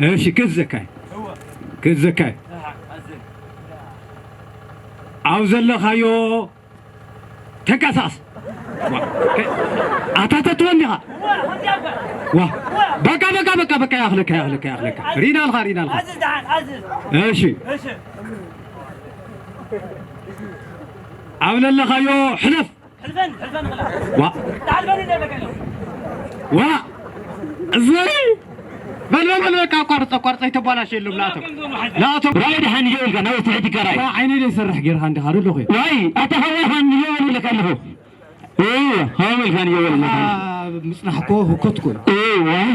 እሺ፣ ክዝካይ። ክዝካይ። ኣብ ዘለኻዮ ተንቀሳቐስ። ዋ፣ ከ-፣ ኣታ ተትወኒ ኢኻ። ዋ፣ በቃ፣ በቃ፣ በቃ፣ በቃ፣ ያኽለካ፣ ያኽለካ፣ ያኽለካ። ሪና ኣልኻ፣ ሪና ኣልኻ። እሺ። ኣብ ለለኻዮ ሕለፍ። ዋ። ዋ። እዘይ። በል፣ በል፣ በል፣ በቃ፣ ኣቋርጽ፣ ኣቋርጽ፣ ኣይተባላሽ የሎም፣ ንኣቶም። ንኣቶም። ራይ ደሓን እዮ ኢልካ፣ ናብ ትሕቲ ከራይ። ዋ፣ ዓይነይ ዘይሰርሕ ጌርካ እንዲኻ፣ ዶ ኣለኹ? ዋይ፣ ኣታ ኸዋይ ኻን እዮ ኢለካ ኣለኹ። እየ፣ ኸም ኢልካ እዮ ኢለካ። ኣ፣ ምጽናሕ እኮ ህኮት እኮ እዩ። እየ፣ ዋይ።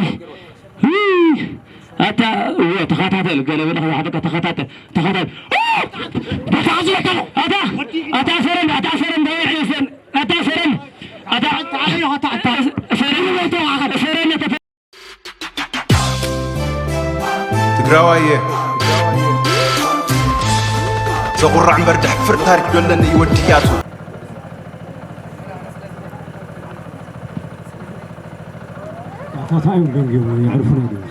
እይ፣ ኣታ፣ እዎ፣ ተኸታተል፣ ገለ በለ፣ ሓደ ተኸታተል፣ ተኸታተል። ኦ! ተታዕዞ እኮ፣ ኣታ፣ ኣታ፣ ሰረን፣ ኣታ፣ ሰረን፣ ዳይ፣ ሰረን፣ ኣታ፣ ሰረን፣ ኣታ፣ ኣታ፣ ኣታ፣ ሰረን፣ ሰረን፣ ትግራዋየ፣ ዘኹርዕ እምበር ደሕፍር ታሪክ ዶ ኣለኒ? ይወድያቱ። ኣታታ እዮም ደንጊዮም የዕርፉና ድዩ?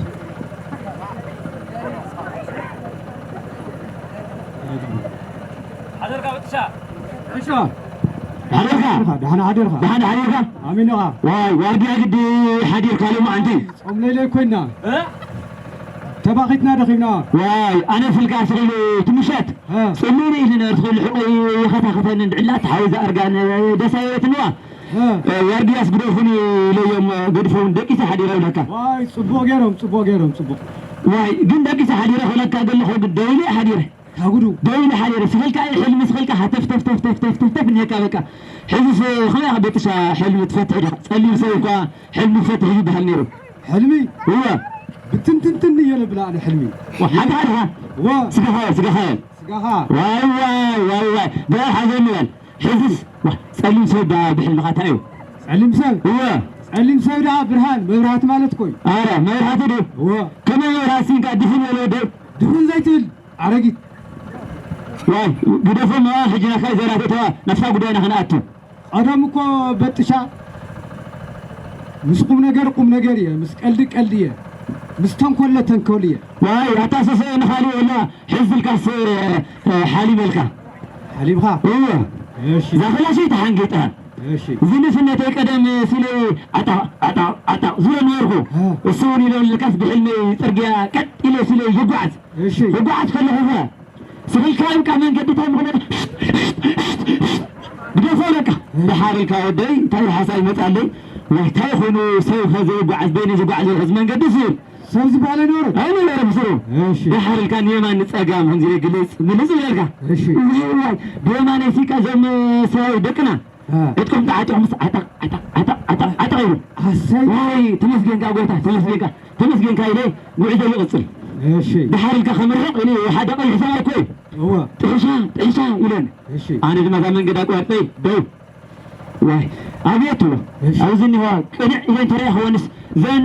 ሓደርካ በጥሻ። እሺ። ሓደርካ። ደሓን ሓደርካ። ደሓን ሓደርካ። ኣሚንኻ። ዋይ፣ ዋርድያ ግዲ ሓዲርካ ሎማዓንቲ። ጾም ለይለ ኮይና። እ? ተባኺትና ደኺምና። ዋይ፣ ኣነ ስልካ ስኺሉ ትምሸት። እ። ጽልኢኒ ኢሉ ነበርት ኩሉ ሕቆ ይኸታኸተኒ እንድዕላት ሓውዛ እርጋን ደስ ኣይበለትንዋ። እ። እ፣ ዋርድያስ ግደፉኒ ኢለዮም፣ ገድፎም ደቂሰ ሓዲረ ይብለካ። ዋይ፣ ጽቡቕ ገይሮም፣ ጽቡቕ ገይሮም፣ ጽቡቕ። ዋይ፣ ግን ደቂሰ ሓዲረ ክብለካ ዘለኹ ግን ደው ኢለ ሓዲረ። ታጉዱ። ደው ኢለ ሓዲረ። ስኽልካ እዩ ሕልሚ፣ ስኽልካ ሃተፍ፣ ተፍ፣ ተፍ፣ ተፍ፣ ተፍ፣ ተፍ፣ ተፍ፣ እኒሀካ በቃ። ሕዝስ ከመይ ኢኻ በጥሻ ሕልሚ ትፈትሕ ዲኻ? ጸሊም ሰብ እኳ ሕልሚ ይፈትሕ እዩ ይበሃል ነይሩ። ሕልሚ? እወ። ብትንትንትን እየ ለብላ ኣነ ሕልሚ። ዋ፣ ሓንቲ ሓድኻ? እወ። ስጋኻ፣ ስጋኻ። ስጋኻ። ዋይ፣ ዋይ፣ ዋይ፣ ዋይ። ደው ሓዘኒ በል። ሕዝስ፣ ዋ፣ ጸሊም ሰብ ደኣ ብሕልምኻ እንታይ እዩ? ጸሊም ሰብ? እወ። ጸሊም ሰብ ደኣ ብርሃን፣ መብራህቲ ማለት እኮ እዩ። ኣረ፣ መብራህቲ ድዩ? እወ። ከመይ መብራህቲ ሲንካ ድፍን በለ ወደይ? ድፍን ዘይትብል ኣረጊት። ዋይ፣ ግደፎም፣ ሕጂ ናትካ ዘራተተዋ፣ ናትካ ጉዳይና ክንኣቱ። ቀደም እኮ በጥሻ፣ ምስ ቁም ነገር ቁም ነገር እየ፣ ምስ ቀልዲ ቀልዲ እየ፣ ምስ ተንኮለ ተንኮል እየ። ዋይ፣ ኣታ ሰሰ ንኻልእ ወላ ሕዝልካስ፣ እ፣ ሓሊበልካ። ሓሊብካ? እወ። እሺ። እዛ ክላሸይ ተሓንጊጠ። እሺ። እዚ ንስነተይ ቀደም ሲለ ኣጣ-፣ ኣጣ-፣ ኣጣ ዝብሎ ነበርኩ። እ። እሱ እውን ኢለልካስ ብሕልመይ ጽርግያ ቀጥ ኢለ ሲለ ይጓዓዝ። እሺ። ይጓዓዝ ከለኹ ኸ ስኺልካ ኢልካ መንገዲ እንታይ ምኾነ ግደፎ በቃ። እ። ደሓር ኢልካ ወደይ እንታይ ሓሳብ ይመጻለይ? ዋይ፣ እንታይ ኮይኑ ሰብ ከ ዘይጓዓዝ በይኑ ዝጓዓዝ ዘሎ እዚ መንገዲ ስብል? ሰብ ዝበሃለ ነበረ? ኣይነበረን ስሩ። እሺ። ደሓር ኢልካ ንየማን ንጸጋም ከምዚ ኢለ ግልጽ ምልጽ ይበልካ። እሺ። እዋይ፣ እዋይ፣ ብየማነይ ሲቃ እዞም ሰብኣይ ደቅና እ። ዕጥቆም ተዓጢቖም ምስ ዓጠቕ፣ ዓጠቕ፣ ዓጠቕ፣ ዓጠቕ፣ ዓጠቕ ኢሉ። ኣሰይ። ዋይ፣ ተመስገንካ ጎይታ፣ ተመስገንካ፣ ተመስገንካ ኢለ ጉዕዞ ይቕጽል። እሺ። ደሓር ኢልካ ከምርቕ ኢሉ ሓደ ቀይሕ ሰብኣይ እኮ እዩ። እወ። ጥሕሻ፣ ጥሕሻ ኢለን። እሺ። ኣነ ድማ እዛ መንገዲ ኣቋርጠይ ደው። ዋይ፣ ኣቤት ትብሎ። እሺ። ኣብዚ እኒሆ ቅንዕ ኢለን ተረኣኽወንስ፣ ዘን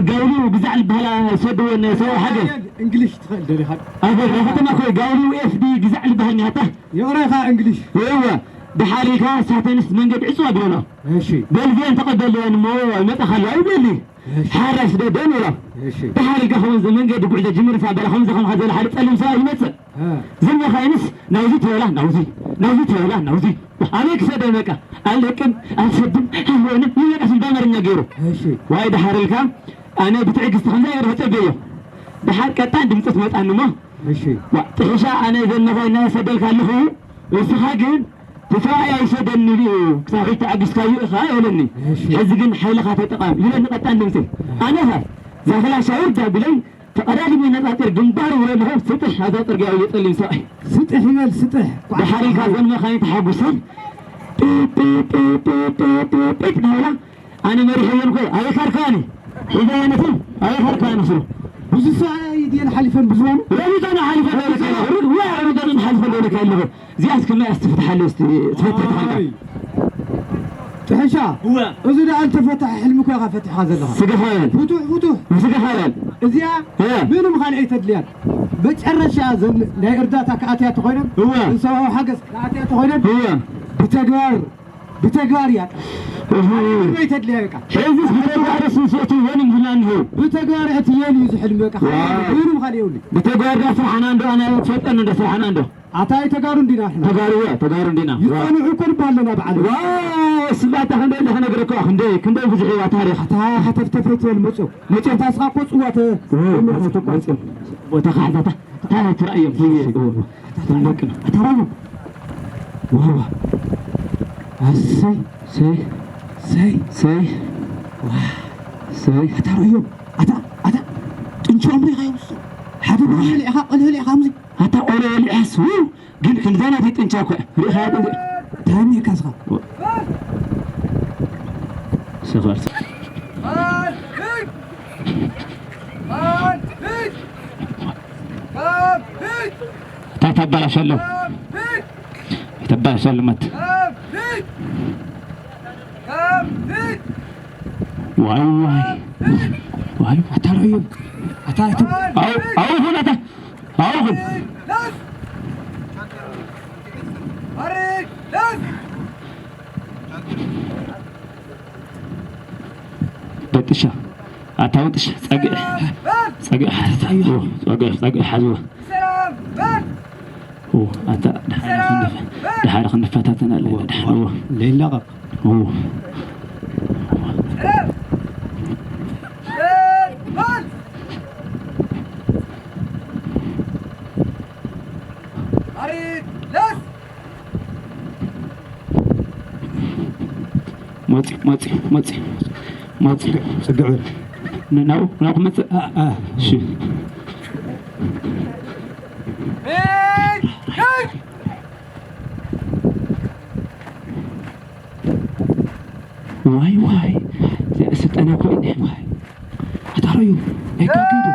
ጋውሉ ግዛዕ ዝበሃላ ዝሰደወን ሰብኣዊ ሓገዝ። እንግሊሽ ትኽእል ደሊኻ? ኣብ ከተማ እኮ ጋውሉ ኤፍ ዲ ግዛዕ ዝበሃል እኒሃታ። ይቕሬኻ እንግሊሽ። እወ፣ ደሓር ኢልካ ሳተንስ መንገዲ ዕጹው ኣቢለንኦ። እሺ። በልዜን ተቐበልየን እሞ ይመጻኻ ኣሎ ኣይብለኒ። እሺ። ሓራይ ስደደን ኢሎም። እሺ። ደሓር ኢልካ ከምዚ መንገዲ ጉዕዞ ጅምር እሳ በላ ከምዚ ከምኻ ዝበለ ሓደ ጸሊም ሰብኣይ ይመጽእ። እ። ዝም መኻይንስ ናውዚ ትበላ ናውዚ፣ ናውዚ ትበላ ናውዚ። ኣበይ ክሰደ በቃ። ኣለቅም፣ ኣልሰድም፣ ኣይሆንም፣ ይበቃ ስል በኣማርኛ ገይሩ። እሺ። ዋይ ደሓር ኢልካ ኣነ ብትዕግስቲ ከምዚ ገይረ ተጸበዮ። ደሓር ቀጣን ድምጺ ትመጻኒ እሞ እሺ። ዋ፣ ጥሒሻ ኣነ ዘን መኻይን እናሰደልካ ኣለኹ፣ እስኻ ግን እቲ ሰብኣይ ኣይሰደኒ ኢሉ ክሳብ ሕጂ ተዓጊስካዮ ኢኻ በለኒ። እሺ። ሕዚ ግን ሓይልኻ ተጠቐም ኢለኒ ቀጣን ድምፂ። ኣነ ኸ እዛ ክላሽ ኣውርድ ኣቢለይ ተቐዳዲመ ነፃፂር ግንባሩ ኢለ ኣለኹ፣ ስጥሕ ኣብዛ ፅርግያ ውዒለ ጸሊም ሰብኣይ። ስጥሕ ይበል ስጥሕ። ድሓር ኢልካ እዘን መኻይን ተሓጉሰን ጢጥ ጢጥ ጢጥ ጢጥ ጢጥ ጢጥ እናበላ ኣነ መሪሐየን እኮ ኣበይ ካርካኒ? ሒዘየን እተን ኣበይ ካርካኒ ስሩ? ብዙ ሰዓት ድየን ሓሊፈን ብዙ። ረቢጾን ሓሊፈን ደለካ ኣለኹ። ሩድ ወይ ረቢጾን ሓሊፈን ደለካ ኣለኹ። እዚኣስ ከመይ ኣስትፍትሓለ እስቲ ትፈትሕ ተኾንካ? ኣይ። ጥሕሻ፣ እወ። እዚ ደኣ ዝተፈትሐ ሕልሚ እኮ ኢኻ ፈቲሕኻ ዘለኻ። ስጋኻ በል። ፍቱሕ፣ ፍቱሕ። ስጋኻ በል። እዚኣ እ። ምንም ካልእ ኣይተድልያን። መጨረሻ ዘን ናይ እርዳታ ክኣትያ ተኾይነን፣ እወ። ንሰብኣዊ ሓገዝ ክኣትያ ተኾይነን፣ እወ። ብተግባር ብተግባር እያ ጥራሕ። እህ። ኣይ፣ ተድልያ በቃ። ሕዚ ብተግባር ስንሰቱ ወን እንድና እንሆ። ብተግባር እቲ የን እዩ ዝሕልም በቃ። ዋ። ኮይኑ ምዃን የብሉ። ብተግባር ዳ ስራሕና እንዶ ኣና ትፈልጠን እንዶ ስራሕና እንዶ። ኣታ ተጋሩ እንዲና ንሕና። ተጋሩ እያ፣ ተጋሩ እንዲና። ይጸንሑ እኮ ንበሃል ኣለና በዓል። ዋ፣ ስላታ ክንደይ ኢለ ክነግረካ፣ ክንደይ፣ ክንደይ ብዙሕ እያ ታሪኽ። ኣታ ሃተፍተፈ ትበል መጾ። መጾ። ኣታ ስኻ እኮ ጽዋ ተ-፣ ኦ፣ መጾ፣ መጾ። ቦታ ካሕዛታ። ኣታ ትራእዮም፣ እዎ። ትልቅ ነው። ኣታ ራእዮም። ዋ፣ ዋ። ኣሰይ። ሰይ። ሰይ። ሰይ። ዋ። ሰይ። ኣታ ራእዮም። ኣታ፣ ኣታ። ጥንቸኦም ሪኻ ይውሱ። ሓደ ብርሃ ልዕኻ፣ ቀልህ ልዕኻ፣ ምዚ። ኣታ ቆሎ ልዕስ፣ ው። ግን ክንዛ ናተይ ጥንቻ እኮ ርኢኻ ጥንቻ። ታኒ ካስኻ። ሰፈር። እታ ተባላሸሎ። ተባላሸሎ መት። ዋይ፣ ዋይ። ዋይ፣ ኣታ ራእዮም። ኣታ፣ ኣታ። ኣው፣ ኣው፣ ሁን ኣታ። ኣው፣ ሁን። በጥሻ። ኣታ ወጥሽ፣ ጸግዕ። ጸግዕ፣ ጸግዕ፣ ጸግዕ፣ ሓዝዋ። ኦ፣ ኣንታ ደሓር ክንፍ-፣ ደሓር ክንፈታተን ኣለና፣ ደሓር። እዎ። ለይላቐቕ። እዎ። መጺ፣ መጺ፣ መጺ፣ መጺ። ጽግዕ፣ ጽግዕ በል። ን-፣ ናብኡ፣ ናብኡ ክመጽእ? ኣ፣ ኣ። እሺ። ዋይ፣ ዋይ። እዚኣ ስልጠና እኮ እዩ። ዋይ። ኣታ ራእዩ። ኣይካገዱ።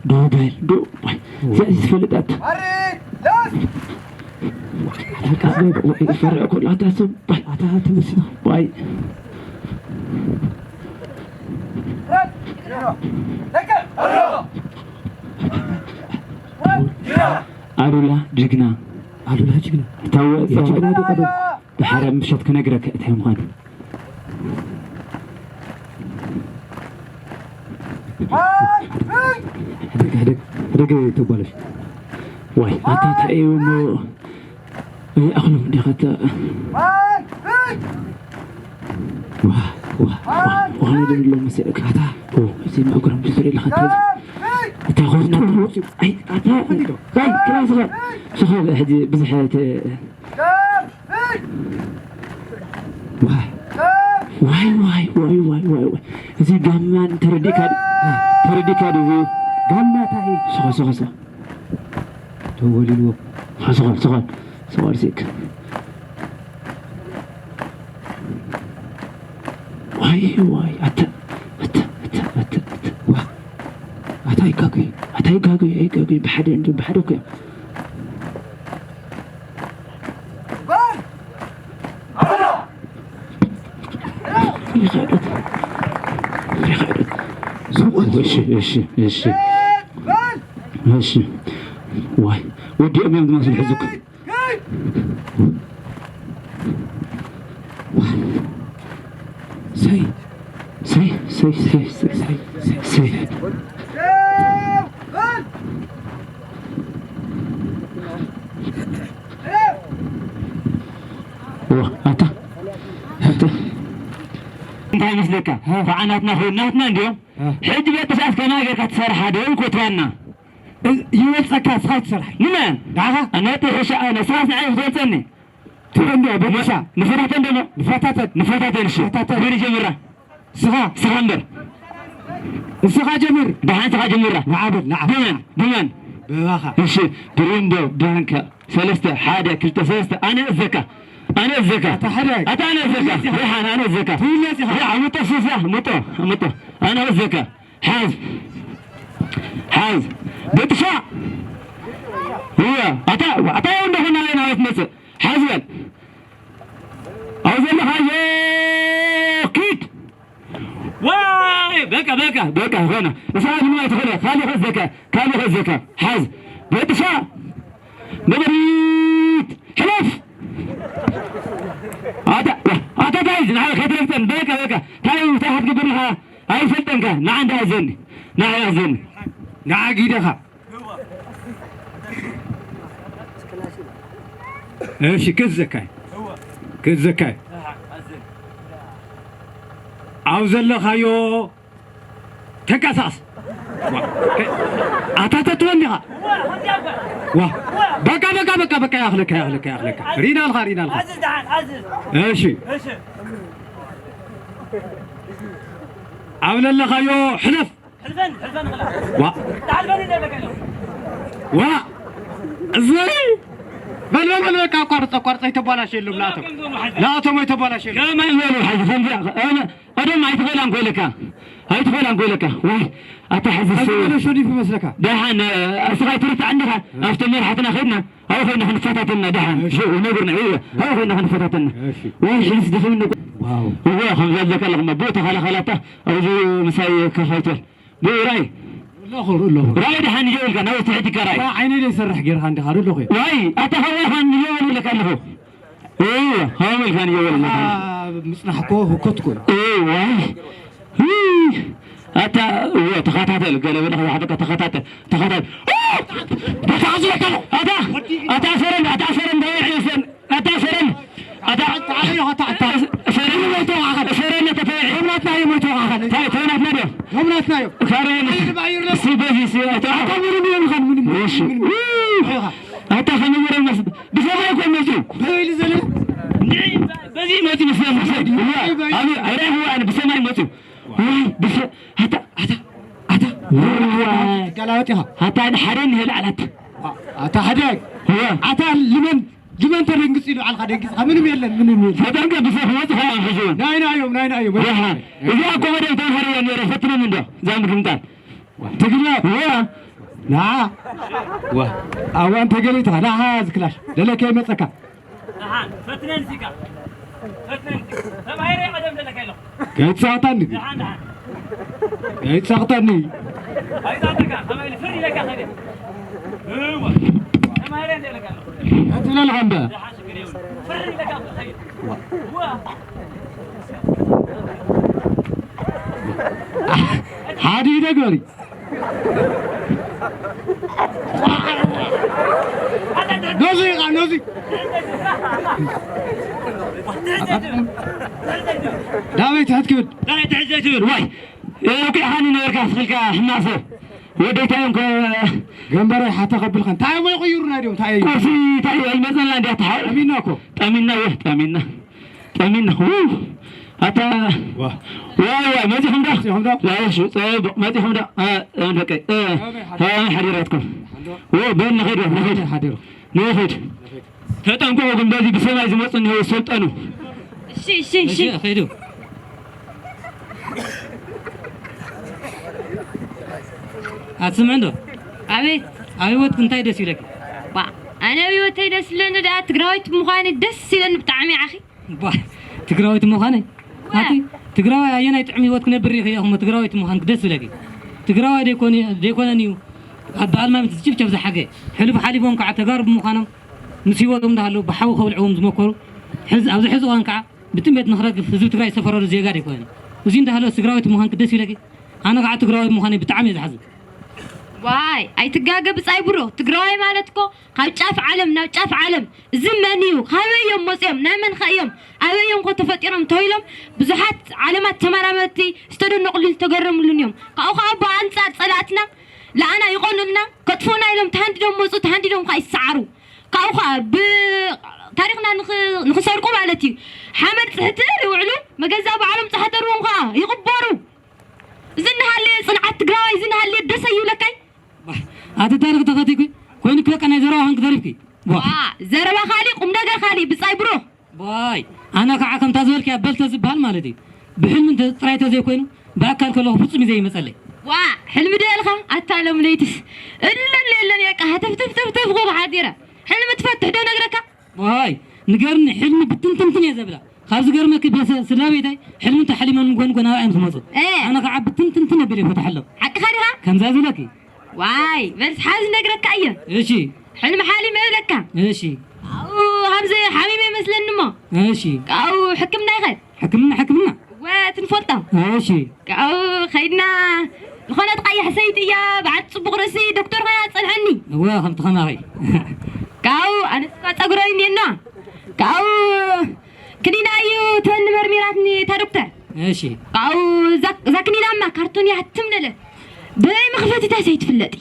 ዶ በል፣ ዶ፣ ዋይ፣ እዚኣ ዝፈልጣት። ኣታ ቀስ በል፣ ዋይ፣ ይፈርዕ ከሎ፣ ኣታ ሰብ፣ ዋይ፣ ኣታ ትመስል። ዋይ። ኣሉላ ጅግና። ኣሉላ ጅግና። ታወ-፣ የጅግና ዶ ቀደም? ድሓር ኣብ ምሸት ክነግረካ እንታይ ምዃኑ። ሕደግ፣ ሕደግ፣ ሕደግ ተጓለሽ። ዋይ፣ ኣታ እንታይ እዩ እሞ፣ ኣይኣኽሎም እንዲኻ እታ። ዋ፣ ዋ፣ ዋ፣ ዋ፣ ደብሎ መሰለካ። ኣታ፣ ኦ፣ እዚ መእግሮም ዝስሪ ኣለኻ፣ እታ፣ እታ ኾዝና፣ ኣይ፣ ኣታ፣ ኣይ፣ ክላስ ኸ፣ ስኻ ሕጂ ብዙሕ ተ-፣ ዋይ፣ ዋይ፣ ዋይ። እዚ ጋማን ተረዲካ ድ-፣ ተረዲካ ድዩ? ጋማ ታይ? ስኻ፣ ስኻ፣ ስኻ። ተወሊልዎ። ስኻ፣ ስኻ፣ ስኻ፣ ስኻ፣ ስኻ። ዋይ፣ ዋይ፣ ኣተ፣ ኣተ፣ ኣተ፣ ኣተ፣ ኣተ። ዋ። ኣታ ይጋገዩ፣ ኣታ ይጋገዩ፣ ኣይጋገዩ። ብሓደ እንዶ፣ ብሓደ እኮ እዮም። ይኸደት። ይኸደት። እሺ፣ እሺ፣ እሺ። እሺ። ዋይ፣ ወዲኦም እዮም ዝመስሉ ሕዚ እኮ። ሰይ፣ ሰይ፣ ሰይ፣ ሰይ፣ ሰይ፣ ሰይ። ኦ፣ ኣታ፣ ኣታ። እንታይ ይመስለካ? እ። ኳዓ ናትና ኾይኑ፣ ናትና እንድዮም። እ። ሕጂ በጥሻስ ከመይ ጌርካ ትሰርሓ ዶ? ኮትባና። እ-፣ ይበልጸካ፣ ንስኻ ትሰርሕ። ንመን? ንዓኻ። ነቲ ሕሻ፣ ንስኻስ ንዓይ ክትበልጸኒ? ትበልዕ፣ በጥሻ። ንፈታተን ደሞ? ንፈታተን። ንፈታተን፣ እሺ። ንፈታተን። መን ይጀምራ? ንስኻ። ንስኻ እምበር። ንስኻ ጀምር። ደሓን ንስኻ ጀምራ። ንዓ በል፣ ንዓ። ብመን? ብመን? ብባኻ። እሺ፣ ብሪንዶ፣ ብራንካ፣ ሰለስተ፣ ሓደ፣ ክልተ፣ ሰለስተ፣ ኣነ እዘካ። ኣነ እዘካ። ኣታ ሓደ። ኣታ ኣነ እዘካ። ትብለጽ ኢኻ። ደሓን ኣነ እዘካ። ትብለጽ ኢኻ። ያ፣ ኣምጦ ሱፍያ፣ ኣምጦ፣ ኣምጦ። ኣነ እዘካ። ሓዝ። ሓዝ። በጥሻ። እወ፣ ኣታ፣ ኣታ፣ እንደኾና ናበይ ትመጽእ? ሓዝ በል። ኣብ ዘለኻዮ ኪድ። ዋይ፣ በቃ፣ በቃ፣ በቃ፣ ኾነ። ንስኻ ድማ ኣይትኾነ። ካሊእ ከዘከ፣ ካሊእ ከዘከ። ሓዝ። በጥሻ። ንበሪት። ሕለፍ። ኣታ፣ ዋ፣ ኣታ ታይ ንዓ ከይትረግጠን በቃ በቃ ታይ እንታይ ክትገብር ኢኻ ኣይፈልጠንካ ንዓ እንዳኣዘኒ ንዓ ኣዘኒ ንዓ ጊደኻ እሺ ክዘካይ ክዘካይ ኣብ ዘለኻዮ ተንቀሳቐስ ኣታ ተትወኒ ኢኻ ዋ በቃ በቃ በቃ በቃ ያኽለካ ያኽለካ ያኽለካ ሪና ኣልኻ ሪና ኣልኻ እሺ ኣብ ለለኻዮ ሕለፍ ዋ ዋ እዘይ በል በል በል በቃ ኣቋርፅ ኣቋርፅ ኣይተባላሽ የሎም ንኣቶም ንኣቶም ኣይተባላሽ የሎም ከመይ በሉ ሓዚ ከምዚ ቀደም ኣይትኽእላን ኮይለካ ኣይትኽእላን ኮይለካ ዋይ ኣታ ሕዚ ኣዚ በለ ሸሪፍ ይመስለካ ደሓን እስኻ ኣይትርታዕ እንዲኻ ኣብቶም መርሓትና ከድና ኣብኡ ኮይና ክንፈታተና ደሓን ሽኡ ነግርና እወ ኣብኡ ኮይና ክንፈታተና እሺ ወይ ሕልስ ድኽምኒ ዋው እወ ከም ዘለካ ኣለኹ እሞ ብኡ ተኸላኸላታ ኣብዚ ምሳይ ከኸይትበል ብኡ ራይ ኣለኹ ኣለኹ ራይ ደሓን ይብልካ ናብ ትሕቲ ከራይ ባ ዓይነ ዘይሰርሕ ጌርካ እንዲኻ ዶ ኣለኹ ዋይ ኣታ ኸዋኻን ይብልካ ኣለኹ እወ ኸምልካን ይወል ምጽናሕ እኮ ህኮት እኮ እዩ። እወ እይ፣ ኣታ እወ ተኸታተል ገለ በለ ከይሓደካ ተኸታተል ተኸታተል ተታዕዙ ከሎ ኣታ ኣታ ሰረን ኣታ ሰረን እንታይ ይሕሰን ኣታ ሰረን ኣታ ታዕዩ ኣታ ኣታ ሰረን ሞይቶ ኣኸል ሰረን ተፈ ዶምናትና እዩ ሞይቶ ኣኸል ታይ ተናትና ዶ ዶምናትና እዩ። ካረን ባይር ሲ በዚ ሲ ኣታ ኣታ ምንም ይሆን ኻን ምንም እሺ ምንም ይሆን ኣታ ከመይ ገይሮም መስ-፣ ብሰማይ እኮ መፅኡ። በበይ ዝዘለለ? ንዒ በዚ መፅኡ ብሰማይ፣ ብሰማይ። እዋ፣ ኣብ፣ ኣይረኣኹ ኣነ ብሰማይ መፅኡ። ወይ፣ ብሰ-፣ ኣታ፣ ኣታ፣ ኣታ። እዋ። ገላበጥ ኢኻ። ኣታ ሓደ ንህል ዓላት። ኣታ ሓደ። እዋ። ኣታ ልመን፣ ልመን ተደንግፅ ኢሉ ዓልኻ ደንጊፅኻ ምንም የለን፣ ምንም የለን። ፈጠንከ ብሰ-፣ ክመፅኻ እዮም ሕጂ እውን። ናይ ናዮም፣ ናይ ናዮም። እዋ። እዚኣ እኮ ወደ ተምሃሪ እያ ነይረ፣ ፈትነን እንዶ፣ እዛ ምግምጣል። ትግርኛ ዋ ና ዋ ኣዋን ተገሊትኻ ና ዝክላሽ ደለከ ይመፀካ ደሓን ፈትነን ሲካ ፈትነን ሲካ ተማሂረ ቀደም ደለካ ኢሎም ከይትሳቕጣኒ ደሓን ደሓን ከይትሳቕጣኒ ኣይዛተካ ከማይ ፍር ኢለካ ከደ እዋ ተማሂረ ደለካ ኢሎም ትብለልኻ እምበ ደሓን ሽግር የብሉ ፍር ኢለካ ከደ ዋ ሓዲ ይደግበሪ ነዚ ኢኻ ነዚ ዳበይ ትሕት ክብል ዳበይ ትሕት ዘይትብል ዋይ እኩ ኢኻኒ ነበርካ ስልካ ሕማሰ ወደይታዮም ገንበረ ሓታ ከብልካ እንታይ ወይ ቆይሩና ዲዮም እንታይ እዩ ቁርሲ እንታይ እዩ ኣይመፀና እንዲያ ተሓ ጠሚና እኮ ጠሚና ወ ጠሚና ጠሚና ው ኣታ ዋይ ዋይ መፂኹም ዶ መፂኹም ዶ? ላሽ ፀቡቕ መፂኹም ዶ ደቀይ ሓዲራትኩም ው በል ንኸይድ ንኸይድ ሓዲሩ ንኸይድ ተጠንቀቑ ግን በዚ ብሰማይ ዝመፁ እኒሀው ሰልጠኑ እሺ እሺ እሺ ከይዱ ኣትስምዕ እንዶ ኣቤት ኣብ ህይወትክ እንታይ ደስ ይብለኪ ኣነ ኣብ ህይወተይ ደስ ዝብለኒ ደኣ ትግራዊት ምዃነይ ደስ ይብለኒ ብጣዕሚ ዓኺ ባ ትግራዊት ምዃነይ ኣቲ ትግራዋይ ኣየናይ ጥዕሚ ህይወት ክነብር ሪኢኺ ኢኹም ትግራዊት ምዃን ደስ ዝብለኪ ትግራዋይ ዘይኮነን እዩ ኣብ በዓል ማሚት ዝጭፍጨፍ ዝሓገ ሕሉፍ ሓሊፎም ከዓ ተጋሩ ብምዃኖም ምስ ህይወቶም እንዳሃለዉ ብሓዊ ከብልዕዎም ዝመከሩ ኣብዚ ሕዚ እዋን ከዓ ብጥሜት ንክረግፍ ህዝቢ ትግራይ ዝተፈረዱ ዜጋ ዘይኮነን እዩ እዚ እንዳሃለወ ትግራዊት ምዃንኪ ደስ ይብለኪ ኣነ ከዓ ትግራዋይ ብምዃነይ ብጣዕሚ እየ ዝሓዝን ዋይ ኣይትጋገ ብፃይ ብሮ ትግራዋይ ማለት እኮ ካብ ጫፍ ዓለም ናብ ጫፍ ዓለም እዚ መን እዩ ካበይ እዮም መፅኦም ናይ መን ከ እዮም ኣበይ እዮም ኮ ተፈጢሮም ተባሂሎም ብዙሓት ዓለማት ተመራመርቲ ዝተደነቑሉን ዝተገረምሉን እዮም ካብኡ ከዓ ብኣንፃር ፀላእትና ለኣና ይቐኑልና ከጥፉና ኢሎም ተሃንዲዶም መፁ ተሃንዲዶም ከዓ ይሰዓሩ ካብኡ ከዓ ብታሪክና ንኽሰርቁ ማለት እዩ ሓመድ ፅሕትር ይውዕሉ መገዛ በዓሎም ፀሓተርዎም ከዓ ይቕበሩ እዚ እናሃለየ ፅንዓት ትግራዋይ እዚ እናሃለየ ደስ ኣይብለካይ ኣቲ ታሪክ ተኸቲኩ ኮይኑኪ በቃ ናይ ዘረባ ኮንኪ ተሪፍኪ ዘረባ ካሊእ ቁም ነገር ካሊእ ብፃይ ብሮ ዋይ ኣነ ከዓ ከምታ ዝበልክያ በልተ ዝበሃል ማለት እዩ ብሕልሚ እንተ ጥራይ ተዘይኮይኑ ብኣካል ከለኹ ፍጹም እዩ ዘይመጸለይ ዋ ሕልሚ ዶ ያልኻ ኣታ ሎም ለይትስ እለን የለን የቃ ሃተፍተፍተፍተፍ ኮነ ሓዲረ ሕልሚ ትፈትሕ ዶ ነግረካ ዋይ ንገርኒ ሕልሚ ብትንትንትን እየ ዘብላ ካብ ዝገርመኪ ቤተ ስድራ ቤተይ ሕልሚ ተሓሊመን ጎን ጎን ኣብኣየን ክመፁ ኣነ ከዓ ብትንትንትን ኣቢለ ይፈትሐሎም ሓቅኻ ዲኻ ከምዛ ዝብለኪ ዋይ በልስ ሓዚ ነግረካ እየ እሺ ሕልሚ ሓሊመ እብለካ እሺ ኣው እዚ ሓሚመ ይመስለኒ እሞ። እሺ። ካብኡ ሕክምና ይኸድ። ሕክምና፣ ሕክምና? ወ ትንፈልጦ። እሺ። ካብኡ ኸይድና ዝኾነት ቀያሕ ሰይቲ እያ፣ በዓል ጽቡቕ ርእሲ ዶክተር ኮይና ትጸንሐኒ። እወ፣ ከምቲ ከማኺ። ካብኡ ኣነስ እኳ ጸጉረይ እኒኤና። ካብኡ ክኒና እዩ ትበኒ መርሚራትኒ እታ ዶክተር። እሺ። ካብኡ እዛ፣ እዛ ክኒና እማ ካርቶን እያ ትምነለ። በይ መኽፈቲታ ዘይትፍለጢ።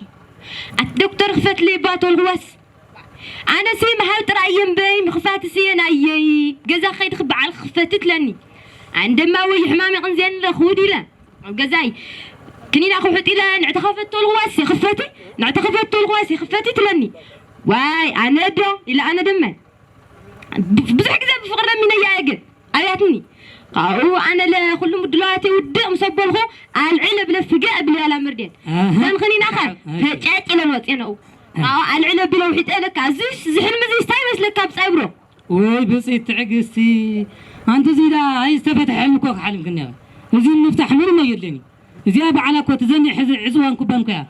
ኣቲ ዶክተር ክፈትለይ እባ ተልኽዋስ ኣነሲ ምሃብ ጥራይ እየ እምበይ፣ ምኽፋትሲ የናየይ። ገዛ ክኸይድ ክበዓል ክኽፈቲ ትለኒ። ኣነ ድማ ወይ ሕማም የቕንዝየኒ ኣለኹ ኢለ ኣብ ገዛይ ክኒና ክውሕጥ ኢለ፣ ንዕቲ ከፈቶ ኣልኩዋስ ይኽፈቲ፣ ንዕቲ ከፈቶ ኣልኩዋስ ይኽፈቲ ትለኒ። ዋይ ኣነ ዶ ኢለ ኣነ ደመ ብ-፣ ብዙሕ ግዜ ብፍቕሪ ለሚነያ እየ ግን ኣብያትኒ። ካብኡ ኣነ ለኩሉ ምድላዋት ውድእ ምስ ኣበልኩ ኣልዕል እብለ ፍገ እብል ያላ ምርዴት። ኣሃ። እዘን ኽኒና ኸ ኣሃ። ተጫጭ ኢለን ወፅኤን ኣብኡ። ኣሃ። ካብኡ ኣልዕል እብለ ውሒጠ ለካ እዚስ፣ እዚ ሕልሚ እዚስ እንታይ ይመስለካ ብፀብሮ? ወይ ብፅኢት ትዕግስቲ። ኣንቲ እዚ ዳ ኣይዝተፈትሐ ሕልሚ እኮ ክሓልም ክንያ። እዚ ምፍታሕ ምንም ኣየድልን እዩ። እዚኣ በዓላ እኮ ትዘኒ ሕዚ ዕፅዋን ኩባን እኮ እያ።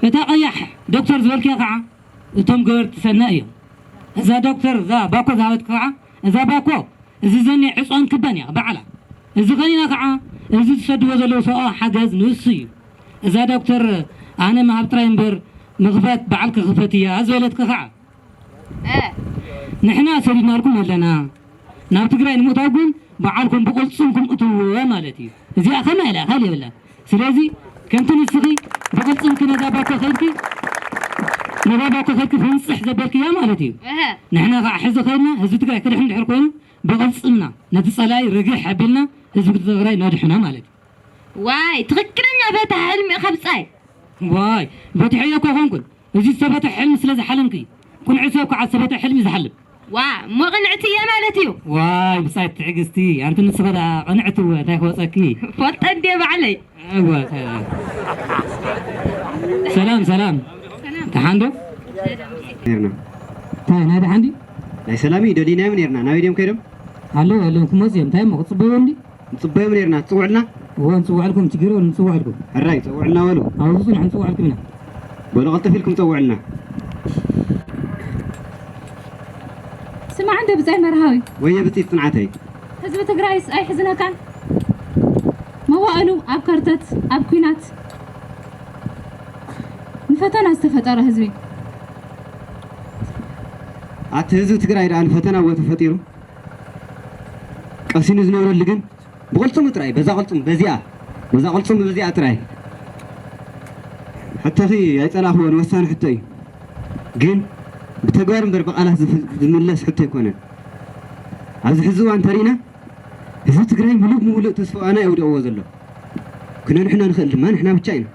እታ ቀያሕ ዶክተር ዝበልክያ ከዓ እቶም ገበርቲ ሰናይ እዮም። እዛ ዶክተር፣ እዛ ባኮ ዝሃበትካ ከዓ፣ እዛ ባኮ፣ እዚ ዘኒ ዕፅዋን ክባን እያ በዓላ። እዚ ኸኒና ከዓ፣ እዚ ዝሰድዎ ዘለዉ ሰብኣዊ ሓገዝ ንሱ እዩ። እዛ ዶክተር፣ ኣነ ምሃብ ጥራይ እምበር፣ ምኽፋት በዓልኪ ክፈት እያ ዝበለትኪ ከዓ። እ። ንሕና ሰዲድናልኩም ኣለና። ናብ ትግራይ ንምእታው ግን በዓልኩም ብቕልፅምኩም እትውዎ ማለት እዩ። እዚኣ ከመይ ኢላ ካልእ የብላን። ስለዚ ከምቲ ንስኺ ብቕልፅምኪ ነዛ ባኮ ከይድኪ፣ ነዛ ባኮ ከይድኪ ፍንፅሕ ዘበልክያ ማለት እዩ። እህ። ንሕና ከዓ ሕዚ ከይድና ህዝቢ ትግራይ ክድሕን ድሕር ኮይኑ ብቕልፅምና ነቲ ፀላኢ ርግሕ ኣቢልና ህዝቢ ትግራይ ነድሕኖ ማለት እዩ። ዋይ፣ ትኽክለኛ ፈታሒ ሕልሚ ኢኻ ብጻይ። ዋይ፣ ፈቲሐዮ እኮ ኣይኮንኩን። እዚ ዝተፈትሐ ሕልሚ ስለ ዝሓለምኪ፣ ቁኑዕ ሰብ ከዓ ዝተፈትሐ ሕልሚ ዝሓልም። ዋ፣ እሞ ቅንዕቲ እየ ማለት እዩ። ዋይ፣ ብጻይ ትዕግስቲ፣ ኣንቲ ንስኺ ደኣ ቅንዕቲ እወ፣ እንታይ ክወጸኪ? ፈልጠ እንድየ ባዕለይ። እወ፣ ሰላም፣ ሰላም። ሰላም። ደሓን ዶ? ሰላም። ኔርና። እንታይ፣ ናይ ደሓን ድዩ? ናይ ሰላም እዩ፣ ደሊናዮም ኔርና። ናበይ ድዮም ከይዶም? ኣለዉ፣ ኣለዉ፣ ክመጹ እዮም። እንታይ እሞ፣ ክጽበዩ እንዲ? ንጽበዮም ኔርና፣ ትጽውዕልና? እወ፣ ንጽውዐልኩም፣ ችግር የብሉን፣ ንጽውዐልኩም። ሕራይ፣ ጸውዕልና በሉ። ኣብዚ ጽንሑ፣ ንጽውዐልኩም ኢና። በሉ፣ ቀልጥፍ ኢልኩም ጸውዕልና። ስማዕ እንደ ብጻይ መርሃዊ። ወየ ብጽይ ጽንዓተይ። ህዝቢ ትግራይስ ኣይሕዝነካን? መዋእሉ ኣብ ከርተት፣ ኣብ ኲናት፣ ንፈተና ዝተፈጠረ ህዝቢ። ኣቲ ህዝቢ ትግራይ ደኣ ንፈተና እወ ተፈጢሩ። ቀሲኑ ዝነብረሉ ግን ብቕልጽሙ ጥራይ፣ በዛ ቅልጽሙ፣ በዚኣ፣ በዛ ቅልጽሙ፣ በዚኣ ጥራይ። ሕቶኺ ኣይጸላእኽዎን፣ ወሳኒ ሕቶ እዩ። ግን ብተግባር እምበር ብቓላት ዝፍ-፣ ዝምለስ ሕቶ ኣይኮነን። ኣብዚ ሕዚ እዋን እንተሪእና፣ ህዝቢ ትግራይ ምሉእ ብምሉእ ተስፋ ኣና የውድቕዎ ዘሎ። ክነድሕኖ ንኽእል ድማ ንሕና ብቻ ኢና።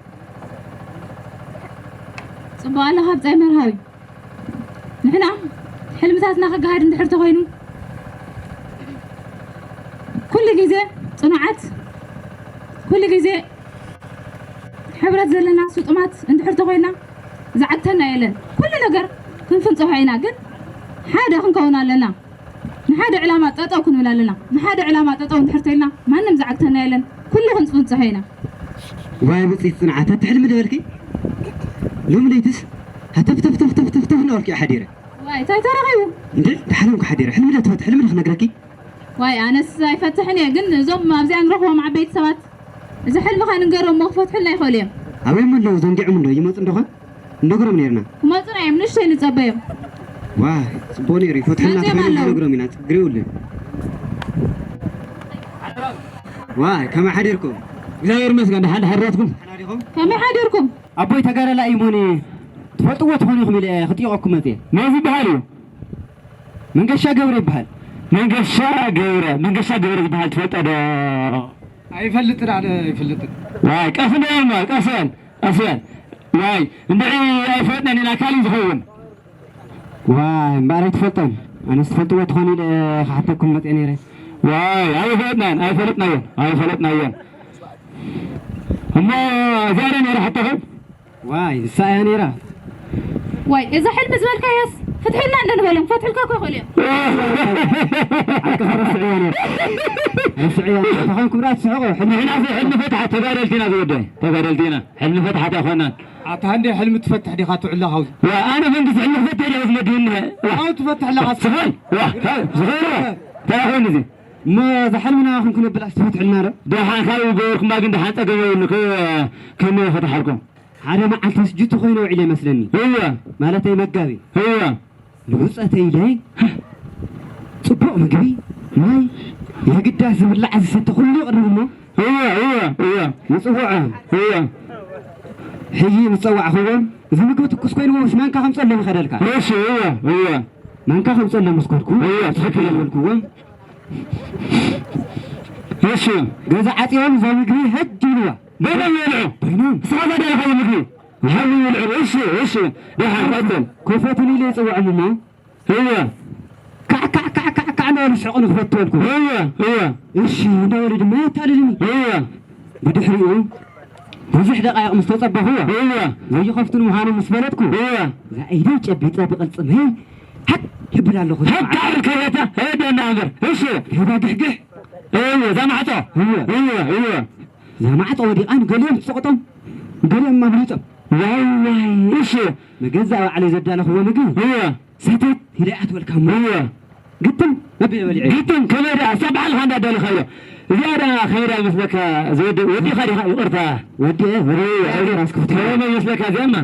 ጽቡቕ ኣለኻ ብጻይ መርሃዊ። ንሕና ሕልምታትና ክገሃድ እንድሕር ተኾይኑ፣ ኩሉ ግዜ ጽኑዓት፣ ኩሉ ግዜ ሕብረት ዘለና ስጡማት እንድሕር ተኾይና፣ ዝዓግተና የለን። ኩሉ ነገር ክንፍንጽሖ ኢና፣ ግን ሓደ ክንከውን ኣለና። ንሓደ ዕላማ ጠጠው ክንብል ኣለና። ንሓደ ዕላማ ጠጠው እንድሕር ተይልና፣ ማንም ዝዓግተና የለን። ኩሉ ክንጽንጽሖ ኢና። ዋይ ብጽይት ጽንዓት፣ ኣቲ ሕልሚ ዶ በልኪ? ሎሚ ለይትስ ሃተፍተፍተፍተፍተፍ እናበልኩ እየ ሓዲረ። ዋይ፣ እንታይ ተረኺቡ? እንዴ፣ እንዳሓለምኩ ሓዲረ። ሕልሚ ዶ ትፈትሒ? ሕልሚ ዶ ክነግረኪ? ዋይ፣ ኣነስ ኣይፈትሕን እየ፣ ግን እዞም ኣብዚኣ ንረኽቦም ዓበይቲ ሰባት፣ እዚ ሕልምኻ ንገሮም እሞ ክፈትሑልና ይኽእሉ እዮም። ኣበይ እሞ ኣለዉ? ዘንጊዖም እንዶ ይመጹ እንዶ ኾን? ንነግሮም ኔርና። ክመጹና እዮም፣ ንእሽተይ ንጸበዮም። ዋ፣ ጽቡቕ ኔሩ፣ ይፈትሑልና መጺኦም ተባሂሉ ኣለዉ። ንነግሮም ኢና፣ ችግር የብሉን። ዋ፣ ከመይ ሓዲርኩም? እግዚኣብሔር ይመስገን፣ ደሓን፣ ደሓን ዲኹም? ከመይ ሓዲርኩም? ኣቦይ ተጋዳላይ እሞኒ ትፈልጥዎ ትኾኑ ኢኹም ኢለ ክጥይቐኩም መጽየ። መን ዝበሃል እዩ? መንገሻ ገብረ ይበሃል። መንገሻ ገብረ፣ መንገሻ ገብረ ዝበሃል ትፈልጦ ዶ? ኣይፈልጥን፣ ኣነ ኣይፈልጥን። ዋይ፣ ቀስ በል እሞ፣ ቀስ በል፣ ቀስ በል። ዋይ፣ እንድዒ ኣይፈለጥናን ኢና፣ ካልእ ዝኸውን። ዋይ፣ እምበኣር ኣይትፈልጦን። ኣነስ ትፈልጥዎ ትኾኑ ኢለ ክሓተኩም መፅየ ነይረ። ዋይ፣ ኣይፈለጥናን፣ ኣይፈለጥናዮን፣ ኣይፈለጥናዮን። እሞ እዚኣ ዶ ነይራ ሕቶኹም? ዋይ፣ ንሳ እያ ነይራ። ዋይ፣ እዛ ሕልሚ ዝበልካያስ ፍትሕልና እንደ ንበሎም፣ ፈትሕልካ እኮ ይኽእሉ እዮም። ሓቅኻ ረስዕያ ነይራ። ረስዕያ ነይራ። ተኾንኩም ደኣ ትስሕቑ። ሕልሚ ንሕና እኮ ሕልሚ ፈትሓት ተጋደልቲ ኢና ዝወደይ። ተጋደልቲ ኢና። ሕልሚ ፈትሓት ኣይኮናን። ኣታ እንዴ ሕልሚ ትፈትሕ ዲኻ ትውዕል ኣለኻ ኣብዚ? ዋ፣ ኣነ ፈንዲ ሕልሚ ክፈትሕ ዲኻ ዝመድብኒ? ዋ። ኣው ትፈትሕ ኣለኻ። ስኻይ? ዋ፣ ስኻይ? ዋ። እንታይ ኮይኑ እዚ? እሞ እዛ ሕልምና ክንክነብላ ትፈትሕልና ዶ? ደሓን ካብ ገበርኩማ ግን ደሓን ጸገም የብሉ። ከ-፣ ከመይ ፈትሓልኩም? ሓደ መዓልቲ ስጅቱ ኮይኑ ውዒለ ይመስለኒ። እወ። ማለተይ መጋቢ። እወ። ንብጾተይ ኢለ ጽቡቕ ምግቢ፣ ማይ፣ የግዳስ ዝብላዕ ዝስተ ኩሉ ይቕርብ እሞ። እወ፣ እወ፣ እወ። ንጽውዖ። እወ። ሕጂ ምስ ጸዋዕኽዎም፣ እዚ ምግቢ ትኩስ ኮይንዎ ምስ ማንካ ከምጸሎም ይኸደልካ። እሺ፣ እወ፣ እወ። ማንካ ከምጸሎም ምስ ከድኩ፣ እወ፣ ትኽክል። በልክዎም። እሺ። ገዛ ዓጽዮም እዛ ምግቢ ህድ ይብልዋ። በይኖም ይበልዑ። በይኖም። ንስኻ እዛ ደለኻዮ ምግቢ። ሓዊ ይበልዑ። እሺ፣ እሺ። ደሓን ቀጽል። ኮፈትን ኢለ ይጽውዖም እሞ። እወ። ካዕ፣ ካዕ፣ ካዕ፣ ካዕ፣ ካዕ እናበሉ ይስሕቑ ንኽፈቱ በልኩ። እወ፣ እወ። እሺ፣ እናበሉ ድማ የታልልኒ። እወ። ብድሕሪኡ ብዙሕ ደቃይቕ ምስ ተጸበኹ፣ እወ። ዘይኸፍቱ ንምዃኖም ምስ ፈለጥኩ፣ እወ። እዛ ኢደይ ጨቢጠ ብቕልጽመይ ሃክ ይብል ኣለኹ። ሃክ ይብል ከበታ፣ ሄደ እናእምበር። እሺ። ሄዳ ግሕግሕ። እወ፣ እዛ ማዕጾ። እወ። እወ፣ እወ። እዛ ማዕጾ ወዲቓ ንገሊኦም ትጸቕጦም፣ ንገሊኦም ኣምሊጦም። ዋይ፣ ዋይ፣ እሺ። ንገዛእ ባዕለይ ዘዳለኽዎ ምግቢ እወ። ሰተት ኢለ እያ ትበልካ እሞ። እወ። ግጥም ኣቢለ በሊዐ። ግጥም ከመይ ደኣ? እሳ ባዕልኻ እንዳዳለኻዮ። እዚኣ ደኣ ከመይ ደኣ ይመስለካ? ዝወዲ-፣ ወዲኻ ዲኻ? ይቕርታ። ወዲኤ፣ ወዲኤ፣ እወ። ራስ ክፍት። ከመይ ይመስለካ እዚኣማ?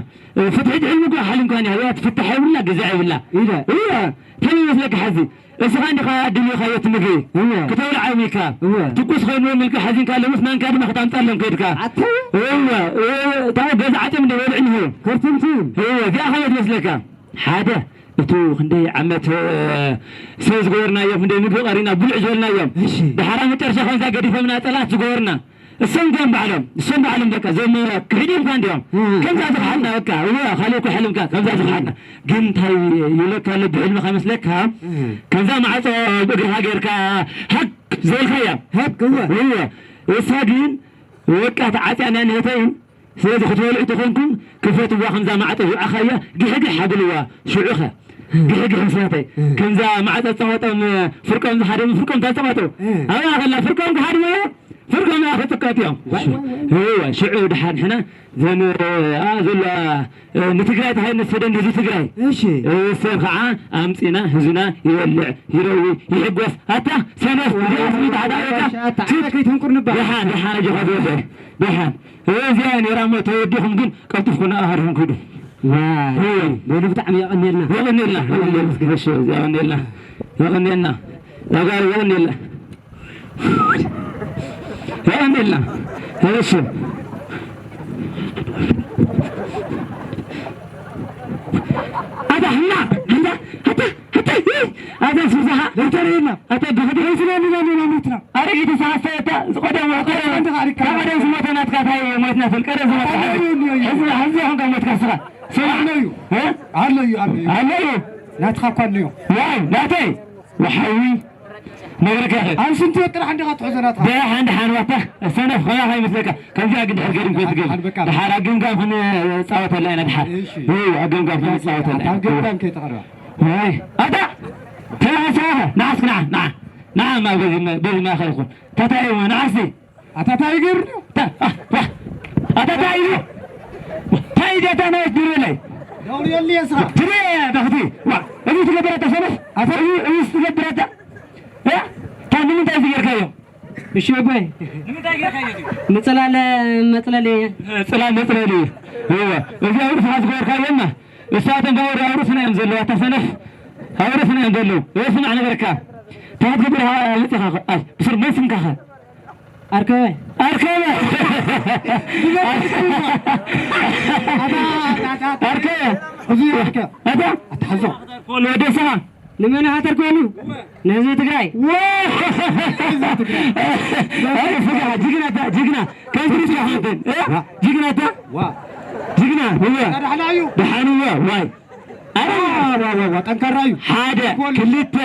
ፍትሒ ትሕልሚ እኮ ሓሊምካ እኒኣ። እዚኣ ትፍታሕ የብላ፣ ግዛዕ የብላ። ኢለ። እወ። ከመይ ይመስለካ ሕዚ? እስኻ እንዲኻ ኣድልኻዮ እቲ ምግቢ። እወ። ክተብልዓ ኢኻ። እወ። ትኩስ ኮይኑ ምልካ ሓዚንካ ኣለምስ ማንካ ድማ ክታምጻሎም ከድካ። ኣታ። እወ። እወ። እታ ገዛ ዓጽዮም እንደ በልዕ እንሆ። ከርትምቲ። እወ። እዚኣ ከመይ ትመስለካ? ሓደ፣ እቱ ክንደይ ዓመት፣ እ፣ ሰብ ዝገበርናዮም፣ ክንደይ ምግቢ ቀሪና፣ ብልዕ ዝበልናዮም። እሺ። ድሓራ መጨረሻ ከምዛ ገዲፎምና ጸላት ዝገበርና። እሶም ከም ባዕሎም፣ እሶም ባዕሎም በቃ ዘመረ ክሒዶምካ እንዲዮም። እ። ከምዛ ዝኸሓድና በቃ፣ እወ፣ ካልእ እኮ ሕልምካ፣ ከምዛ ዝኸሓድና። ግን እንታይ ይብለካ ኣሎ ብሕልምኻ መስለካ? እ። ከምዛ ማዕጾ ብእግርኻ ጌርካ ሃክ ዝበልካያ። ሃክ፣ እወ። እወ። እሳ ግን በቃ ተዓጽያ ናይ ንህተይን ስለዚ ክትበልዑ ተኾንኩም፣ ክፈትዋ፣ ከምዛ ማዕጾ ዝወዓኻያ፣ ግሕግሕ ኣብልዋ፣ ሽዑኸ። ግሕግሕ ምስ ናተይ። ከምዛ ማዕጾ ጸቐጦም፣ ፍርቆም ዝሃደሙ ፍርቆም ተጸቐጡ። ኣብ ማእኸላ ፍርቆም ክሃድሙ እዮም፣ ፍርቆም ኣብ ክጽቀጡ እዮም። ዋይ፣ ዋይ፣ ዋይ። እወ፣ ሽዑ ድሓን ሕና፣ ዘን፣ ኣ፣ ዘለዋ፣ እ፣ ንትግራይ ተሃይ ንሰደን ህዝቢ ትግራይ። እሺ። እሰን ኸዓ ኣምጺና ህዝብና ይበልዕ፣ ይረዊ፣ ይሕጎስ። ኣታ ሰነፍ፣ ዋይ፣ እዚኣ ስሚት ዋይ፣ ኣታ ዋይ፣ በቃ። ኣታ፣ ኣታ ከይተንቁር ንባ። ደሓን፣ ደሓን፣ ኣጆኻ ዝወደ። ደሓን። እዚኣ ነይራ እሞ ተወዲኹም ግን ቀልጢፍኩም ኣሃድኹም ክዱ። ዋይ፣ እወ። በሉ ብጣዕሚ የቐንየልና። የቐንየልና፣ የቐንየልና። እሺ፣ እዚኣ የቐንየልና። የቐንየልና። ተጋሩ የቐንየልና። የቐንየልና። እሺ። ኣታ ህና፣ ህና፣ ኣታ፣ ኣታ፣ ኣታ ስብዛሃ። ዶክተር የና። ኣታ ብኽዲ። ስለ ንላ ንላ ሞትና። ኣረጊት ሰዓሰታ ዝቀደም ወቀ። እንተ ካሪካ። ቀደም ዝሞተ ናትካ ታይ ሞትና ትል ቀደም ዝሞተ። ኣታ እዩ፣ እዩ፣ እዩ። ሕዚ፣ ሕዚ ይኹን ካብ ሞትካ ስኻ። ስማ። ኣሎ እዩ። እ? ኣሎ እዩ፣ ኣሎ እዩ። ኣሎ እዩ። ናትካ እኳ ኣሎ እዩ። ዋይ፣ ናተይ። ወሓዊ። ነግረካ ኢኸ። ኣብ ስንት ወጥራ ሓንዲኻ ትሕዞ ናትካ። ደሓን፣ ደሓን ዋታ። ሰነፍ ኸያ ኸይመስለካ። ከምዚኣ ግን ድሕር ገዲም ከይትገል። ሓን በቃ። ደሓር ኣብ ገምጋም ክንጻወተላ ኢና ደሓር። እሺ። እው፣ ኣብ ገምጋም ክንጻወተላ ኢና። ኣብ ገምጋም ከይተቐርባ። ዋይ፣ ኣታ! ተባሳኸ፣ ንዓስክ ንዓ፣ ንዓ። ንዓ፣ ማ በዚ መ-፣ በዚ ማእከል ይኹን። ታታይ እሞ፣ ንዓስቲ። ኣታ ታይ ይገብር ድዩ? ታ-፣ ኣ-፣ ዋ። ኣታ ታይ እዩ? ታይ ደታ ናይ ድሮ ላይ? ደውል የሊ የስኻ። ትሬ፣ በኽቲ። ዋ፣ እዚ ትገብር ኣታ ሰነፍ? ኣታ እዩ፣ እዩስ ትገብር ኣታ? እ? ታ ንምንታይ እዚ ጌርካዮ? እሺ፣ ኣቦይ። ንምንታይ ጌርካዮ እዚ? ንጽላለ መጽለሊ። ጽላል መጽለሊ። እወ። እዚ ኣብ ርእስኻ ዝገበርካዮማ። እሳቶም ካብ ወደ ኣብ ርእስና እዮም ዘለዉ፣ ኣታ ሰነፍ። ኣብ ርእስና እዮም ዘለዉ። እወ፣ ስማዕ ነገርካ። ታይ ክትገብር ኢኻ መጺኻ? ኣይ፣ ብስር መን ስምካ ኸ? ኣርከበ። ኣርከበ። ኣታ፣ ኣታ፣ ኣታ። ኣርከበ። እዚ ኣርከ-፣ ኣታ። ኣታ፣ ሓዞ። ወደ ሰኻ። ንመን ሃተር ኮይኑ? ንህዝቢ ትግራይ። ዋ! ኣይ፣ ፍጋ፣ ጅግና፣ ጅግና። ከምዚ ርኢኻ ሓንተን፣ እ? ዋ። ጅግና፣ ኣታ። ዋ። ጅግና፣ እወ። ደሓን እዩ። ደሓን እወ፣ ዋይ። ኣረ፣ ዋ፣ ዋ፣ ዋ፣ ዋ፣ ጠንካራ እዩ። ሓደ፣ ጎል። ክልተ፣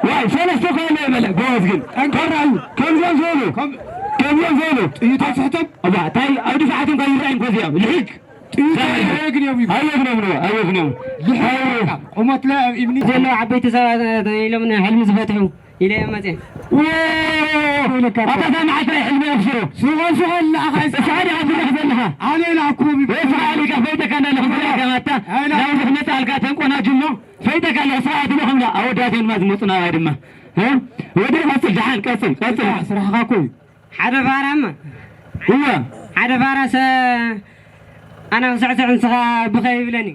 ዋይ፣ ሰለስተ እኮ ኣሎ ይበለ፣ ጎበዝ ግን። ጠንካራ እዩ። ከምዚኦም ዝበሉ። ከም-፣ ከምዚኦም ዝበሉ። ጥይት ኣይስሕቶም። እባ፣ ታይ፣ ኣብ ድፋዓቶም ካብ ይረኣዩ እኮ እዚኦም፣ ልሕግ። ጥይት ታይ፣ ኣየግንዮም እዩ። ኣየግንዮም ነው፣ ኣየግንዮም። ልሕግ፣ ኣየ-፣ በቃ፣ ቁመት ላይ እምኒ። ዘለዉ ዓበይቲ ሰባት ኢሎም ንሕልሚ ዝፈትሑ። ኢለ እየ መፅየ። ኣታ እዛ መዓልቲ ናይ ሕልሚ ኣብሽሩ። ሱቐ ሱቐ ኣለኻ። እስኻ ዲኻ ትብርኽ ዘለኻ? ኣነ ኢላኩም። እስኻ ኣሊካ ፈይተካ እንዳለኹ ዘለካ ማታ። ኣይላ። ናብ ርሑቕ መጻልካ ተንቆናጅ እሞ ፈይተካ ኣለኹ። ስርዓት ኢለኹም ዳ ኣወዳት እዮም ዝመጹ ናባይ ድማ። እ? ወዲ ቀጽል፣ ደሓን ቀጽል፣ ቀጽል። ስራሕ፣ ስራሕኻ እኮ እዩ። ሓደ ፋራማ። እወ። ሓደ ፋራ ሰ-፣ ኣነ ክስዕስዕ ንስኻ ብኸ ይብለኒ።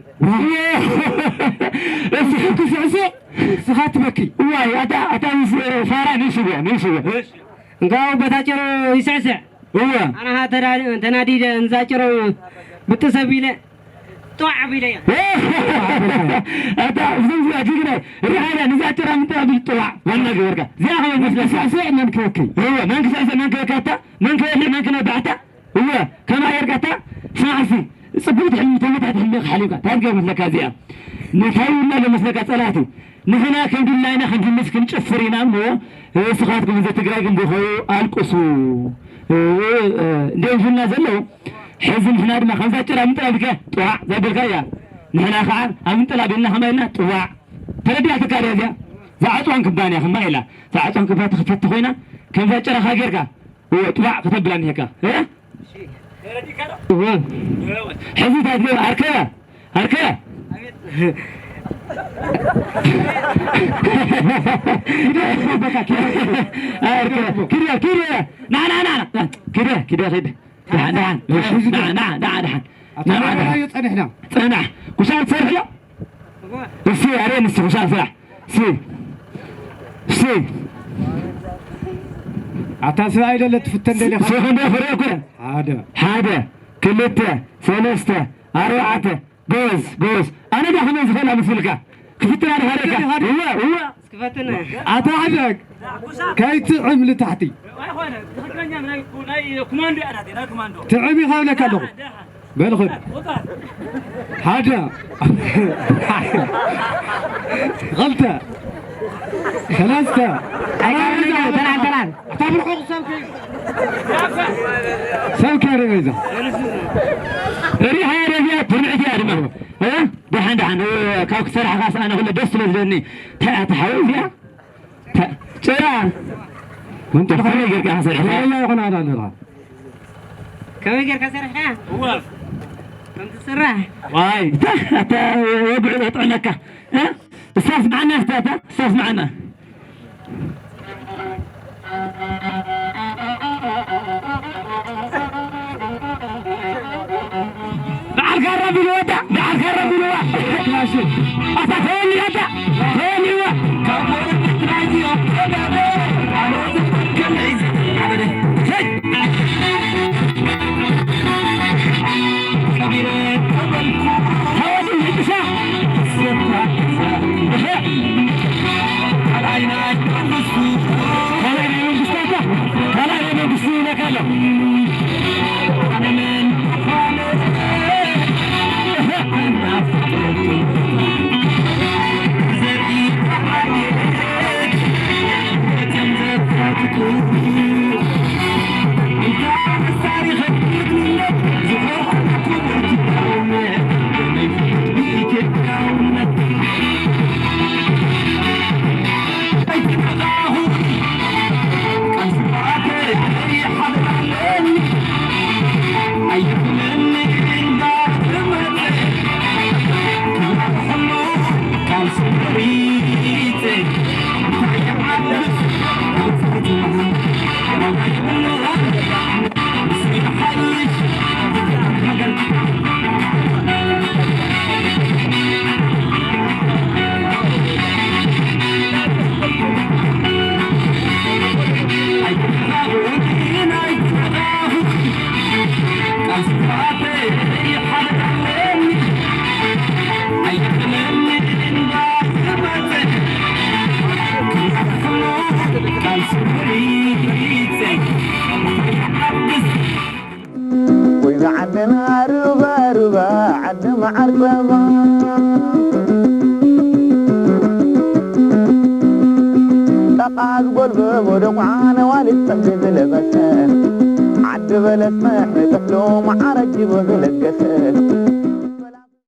እሱ ክስዕስዕ ንስኻ ትበኪ። እዋይ፣ ኣታ፣ ኣታ ምስ ፋራ ንሽወ፣ ንሽወ። እንካው በታ ጭሮ ይስዕስዕ። እወ። ኣነ ኸዓ ተዳ-፣ ተናዲደ ንዛ ጭሮ ብጥስ ኣቢለ ጧዕ ኣቢለያ። ኣታ፣ እዞም እዚኣ ጅግና፣ ሪሓ እያ፣ ንዛ ጭራ ምጥራ ብል ጥዋዕ፣ ዋና ገበርካ። እዚኣ ኸመይ መስለካ? ስዕስዕ መን ክበኪ? እወ፣ መን ክስዕስዕ፣ መን ክበኪ ኣታ? መን ክበልዕ፣ መን ክነብዕ ኣታ? እወ፣ ከማይ ጌርካ እታ ስማዕሲ፣ ጽቡቕ ትሕልም፣ ተመታሕቲ ሕልምኻ ሓሊምካ። እንታይ ትገብር መስለካ እዚኣ? ንታይ ይብላ ኣሎ መስለካ ጸላእቲ? ንሕና ከም ድላይና ክንድንስ ክንጭፍር ኢና እሞ፣ ንስኻትኩም ህዝቢ ትግራይ ግን ብኸዩ ኣልቅሱ። እ፣ እ፣ እንዲኦም ዝብሉና ዘለዉ፣ ሕዚ ንሕና ድማ ከምዛ ጭራ ምጥራብከ ጥዋዕ ዘብልካ እያ። ንሕና ኸዓ ኣብ እንጥላብ ኢልና ኸማ ኢልና ጥዋዕ። ተረዲኣትካ ድያ እዚኣ? ዝዓጽዋን ክባን እያ ኸማ ኢላ። ዝዓጽዋን ክባ ትኽፈት ተኾይና፣ ከምዛ ጭራኻ ጌርካ፣ እወ፣ ጥዋዕ ከተብላ እኒሄካ። እ? እወ። ሕዚ እንታይ ትገብር? ኣርከበ፣ ኣርከበ። ኣርከበ። ኪደ፣ ኪደ። ና፣ ና፣ ና፣ ና። ኪደ፣ ኪደ፣ ኪደ። ደሓን፣ ደሓን። ደሓን፣ ደሓን፣ ደሓን፣ ደሓን። ኣታ ደሓን፣ ደሓን። ጸኒሕና። ጸናሕ። ኩሻል ትሰርሕ ዶ? እሺ፣ ኣረ ንሱ ኩሻል ስራሕ። እሺ። እሺ። ኣታ ሰብኣይ ደለ ትፍተን ደለ። ሶ ክንደ ፍረ እኮ። ሓደ። ሓደ፣ ክልተ፣ ሰለስተ፣ ኣርባዕተ። ጎበዝ፣ ጎበዝ። ኣነ ዳ ከመይ ዝኽእል ኣመስልካ? ክፍትና ዳ ሃደካ? ሃደ፣ ሃደ። እወ፣ እወ። እስኪ ፈትን። ኣታ ሓደ። ከይትዕም ልታሕቲ። ኣይኮነ፣ ትኽክለኛ ናይ፣ ናይ ኮማንዶ እያ ናተይ፣ ናይ ኮማንዶ። ትዕም ኢኻ እብለካ ኣለኹ። በል ኹድ። ሓደ። ኸልተ። ሰለስተ። ተላን፣ ተላን፣ ተላን። ኣታ ብርሑቕ ሰብ ከይ-፣ ሰብ ከይርኢ በይዛ። ሪሃ ረዚያ ትምዕት እያ ድማ። እ? ደሓን፣ ደሓን። እ፣ ካብ ክሰርሕ ኻስ ኣነ ኩለ ደስ ስለ ዝለኒ። ተ-፣ ተሓወይ እዚኣ። ተ-፣ ጭራ። መን ጥራሕ? ከመይ ጌርካ ኢኻ ሰሪሕካ? ራያ ይኹን ኣዳለኻ። ከመይ ጌርካ ሰሪሕካ? እወ። ከም ትስራሕ? ዋይ፣ ተ-፣ ተ-፣ ወግዑ ዘጥዕመካ። እ? እስታስ መዓና፣ እስታ-፣ እስታ-፣ እስታስ መዓና። በዓል ካራ ቢልዋ፣ በዓል ካራ ቢልዋ። ኣታ ተወልያ፣ ተወልያ። ወይ ዝዓደና ሩባ ሩባ ዓዲ መዓር ጸባ ጠቓ ዝጎልበቦ ደቋ ነዋሊት ጸሕጊ ዝለበሰ ዓዲ በለስ ምሕሪ ጥሕሎ መዓር ኣጅቦ ዝለገሰ